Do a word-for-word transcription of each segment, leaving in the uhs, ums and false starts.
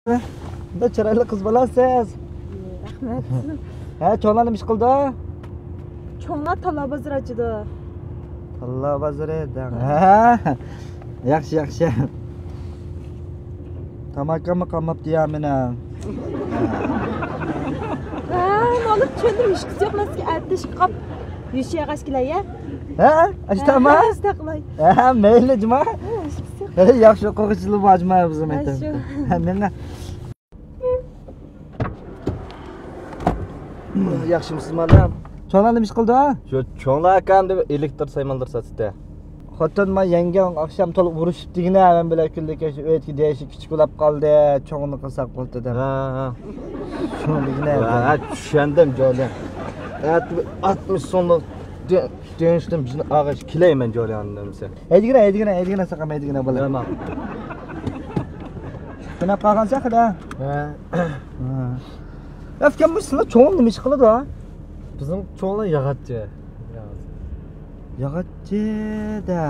بۇنداق چىرايلىق قىز بالاسىز. رەھمەت. ھە، چوڭلار نېمە ئىش قىلىدۇ؟ چوڭلار تاللا بازىرى ئاچىدۇ. تاللا بازىرى دەڭ. ھە. ياخشى، ياخشى. تاماكاممۇ قالماپتۇ يا مېنىڭ. ھە، مانا چۈشەندىم، ھېچقىسى يوق، مەن سىزگە ئەتە ئىشقا قاپ يۈشەي ئەگەشكىلەي يا. ھە؟ ئاشتاما؟ ھە، ئاشتا قىلاي. ھە، مەيلى جۇما. ھە، ئاشتىسى. ھە، ياخشى ئوقۇغۇچىلار بار جۇما بىزنىڭ مەكتەپتە. ھە، مېڭە. ياخشىمۇسىز مانا؟ چوڭلار نېمە ئىش قىلىدۇ؟ شۇ چوڭلار ئاكام دەپ ئېلېكتر سايمانلىرى ساتىدۇ. خوتۇن ما يەڭگەڭ ئاخشام تولۇق ئۇرۇشۇپ دېگىنە مەن بىلەن كۈندە كەچ ئۆيدىكى دېيىشى كىچىك بولاپ قالدى. چوڭىنى قىلساق بولدى دەپ. ھە، ھە. شۇنى دېگىنە. ھە، چۈشەندىم جولىيان. ئەتە ئاتمىش سوملۇق دېيىشتىم بىزنى ئاغاش كېلەيمەن جولىيان دېمىسە. ھەيدىگىنە، ھەيدىگىنە، ھەيدىگىنە ساقام، ھەيدىگىنە بالا. نېمە؟ مېنى قالغان سەخىدە. ھە. ھە. ئەفكەن بۇ سىلەر چوڭ نېمە ئىش قىلىدۇ؟ بىزنىڭ چوڭلار ياغاچچى. ياغاچچى دە.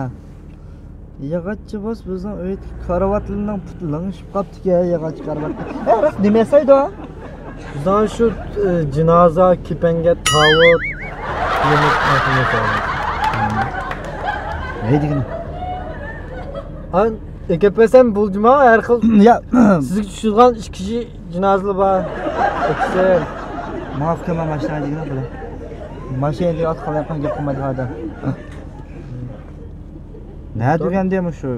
ياغاچچى بولسا بىزنىڭ ئۆيدىكى كارىۋاتلىرىنىڭ پۇتى لىڭشىپ قاپتىكەن، ياغاچ كارىۋات. ئە، راست نېمە ياسايدۇ؟ بىزنىڭ شۇ، ئە، جىنازا، كېپەنگە، تاۋۇت، يېمەك نەرسىلەرنى ياسايمىز. ھەيدىگىنە. ئەكەپ بەرسەم بولدىما، ھەر خىل. يا. سىزگە چۈشىدىغان ئىككى كىشى جىنازىلار بار. ئەكسەر. ماڭا ئۇكام ماشىنا ھەيدىگىنە بۇلار. ماشىنا ھەيدەپ ئاتقان ياققان گەپ قىلمايدىغان ئادەم. نە دېگەندە مۇشۇ.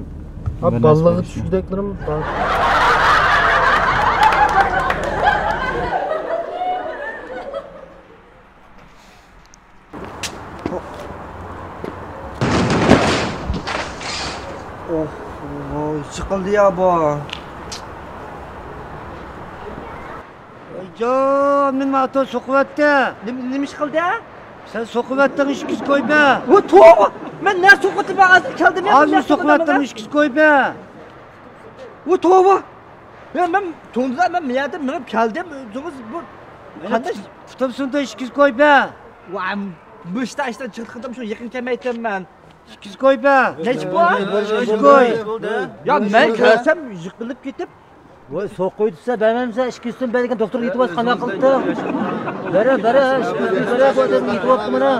ھە، بالىلارغا چۈشكۈدەكلىرىم بار. ئوھ، ۋوي، چىقىلدى يا بۇ. جان، مېنى ماتور سوقۇۋەتتى. نېمە، نېمە ئىش قىلدى؟ سەن سوقۇۋەتتىڭ، ئىككى يۈز كويبە. ۋو، توۋا! مەن نە سوقۇۋەتتىم، مەن ھازىر كەلدىم، يا، ھازىر سوقۇۋەتتىڭ، ئىككى يۈز كويبە. ۋو، توۋا! يا، مەن توڭدىدا، مەن مۇ يەردە مېڭىپ كەلدىم، ئۆزىڭىز بۇ قانداق؟ پۇتۇم سۇندى، ئىككى يۈز كويبە. ۋا، مۇشتا ئىشتىن چىقتىم، شۇ يېقىن كەلمەيتتىم مەن. ئىككى يۈز كويبە. نەچچە بو؟ ئىككى يۈز كوي. يا، مەن كۆرسەم يىقىلىپ كېتىپ. ۋاي، سوقۇيدۇ دېسە بەرمەمسە، ئىككى يۈز سوم بەرگەن دوختۇرغا يېتىۋاتسا قانداق قىلىپتۇ؟ بەرە، بەرە، ئىككى يۈز سوم بەرە، بۇ ئادەم يېتىۋاتتى مانا.